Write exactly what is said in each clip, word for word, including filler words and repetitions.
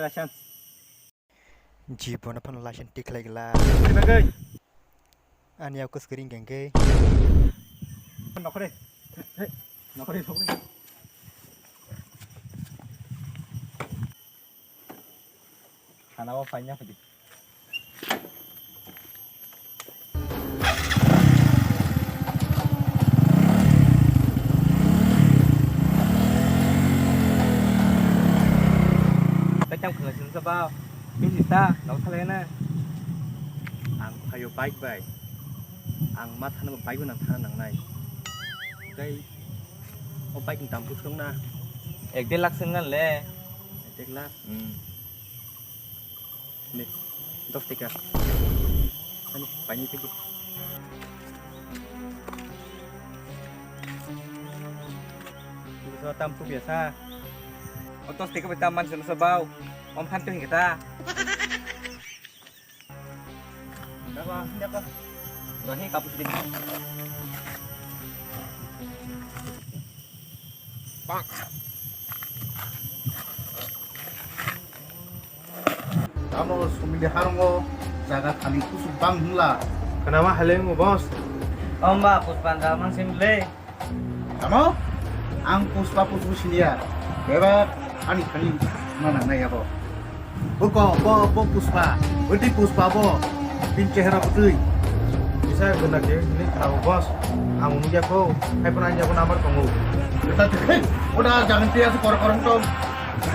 Lasan. Jibono phano lasan tik lai gla. Bagwi. Ani aku screen gengke. Nokre. Hey, nokre, nokre. Khana o paina padi. Tei tamo khwlai sini sa ba, bini ta, nokha lai na. Ang phaio bike bai. Ang ma thana bike bai nang thana nangnai. Tei o bike ni dam bwswk na? Ek dei lakh swngngan le. Ek dei lakh? Hmm. Ni, dos teka. Ani, paini teki. Bisa tam tu biasa. O dos teka bai tam man seno sabau. Om phan tu hingketa. Daba, daba. Dohi kapus ding. Pak. Tamo sumili harungo jaga thani kusuk bang hwnla. Khnama haleng mo boss. Omba Puspanda mang simle. Tamo ang Puspa Puspa siniya. Bebak ani thani ma nangnai abo. Bo ko, bo, bo Puspa. Bo di Puspa bo. Bin chehra putui. Bisa guna ke ni khao boss. Ang nugya ko. Hai pun anja ko number tongo. Kita tuh, hei, udah jangan dia sekorang-korang tong.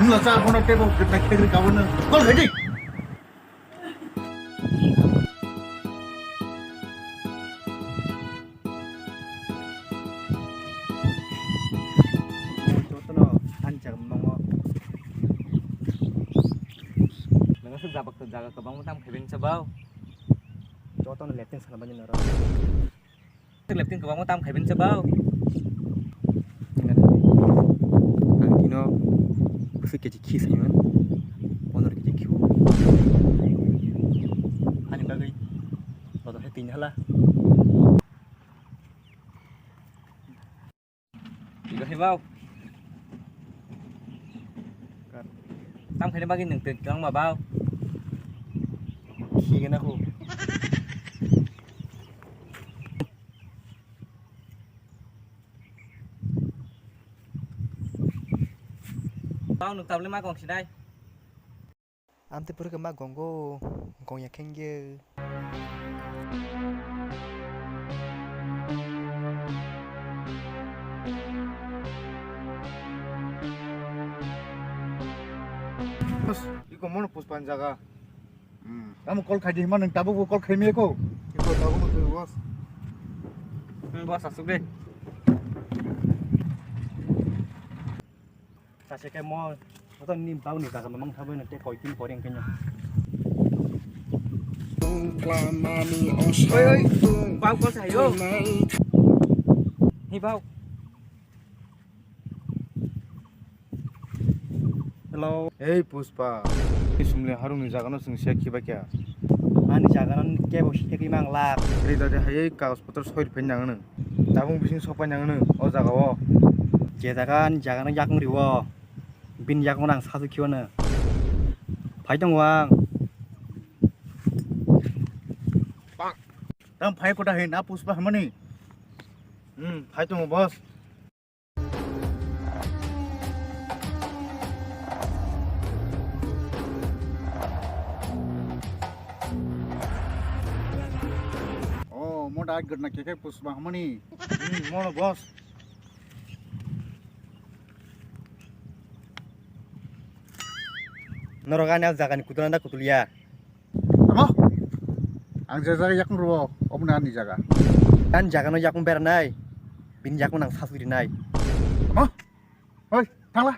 Nula sa kono tebo kita kiri kawan. Kol hedi. Jotono ani jaga mongo. Nang aswk jabak jaga kwbangma tam khaibani sa bao. Jotono leteng sana bani noro. Lepting kwbangma tam khaibani sa bao. Ang dino bwswk kechi khi saiman, pondro kechi khiwo. Ani bagwi bodo hai tini hala. Igo hai bao. Tam khaina bagwi nwng twi twlang ma bao. Khi gana khu. Tao nuk tabli ma gong sinai. Amte pura ke ma gongo, gong ya khengge. Bas, iko mono Puspan jaga. Hmm. Kamu call khai di, hima nung tabuk bo call khai mi ko. Iko tabuk nung boss. Hmm, boss asuk de. Sase ke mo, oto ni bau ni jaga mamang thabai na te koi tin pori ang kenya. Oi, oi, bau ko sayo. Hi bau. Hello. Hey Puspa, ni sumli harung ni jaga no chwng siya khiba kya? Ani jaga no kebo siya khi mang lak. Ri dade hayai kagos potor soi rwphai nang nung. Tabung bising sok pai nang nung o jaga o. Je jaga ni jaga no yakung riwo. Bin yakung nang sasu khiyo no. Phai tong wang. Tam phai kota hai na Puspa hamani. Hmm, phai tong boss. Oh, mo da gurna keke Puspa hamani. Hmm, mono boss. Norok ani jaga ni kutul anda kutul ya. Tamo? Ang je jaga yakung rwo, omo ani jaga. Ani jaga no yakung beranai, bini yakung nang sasui rinai. Tamo? Oi, thangla.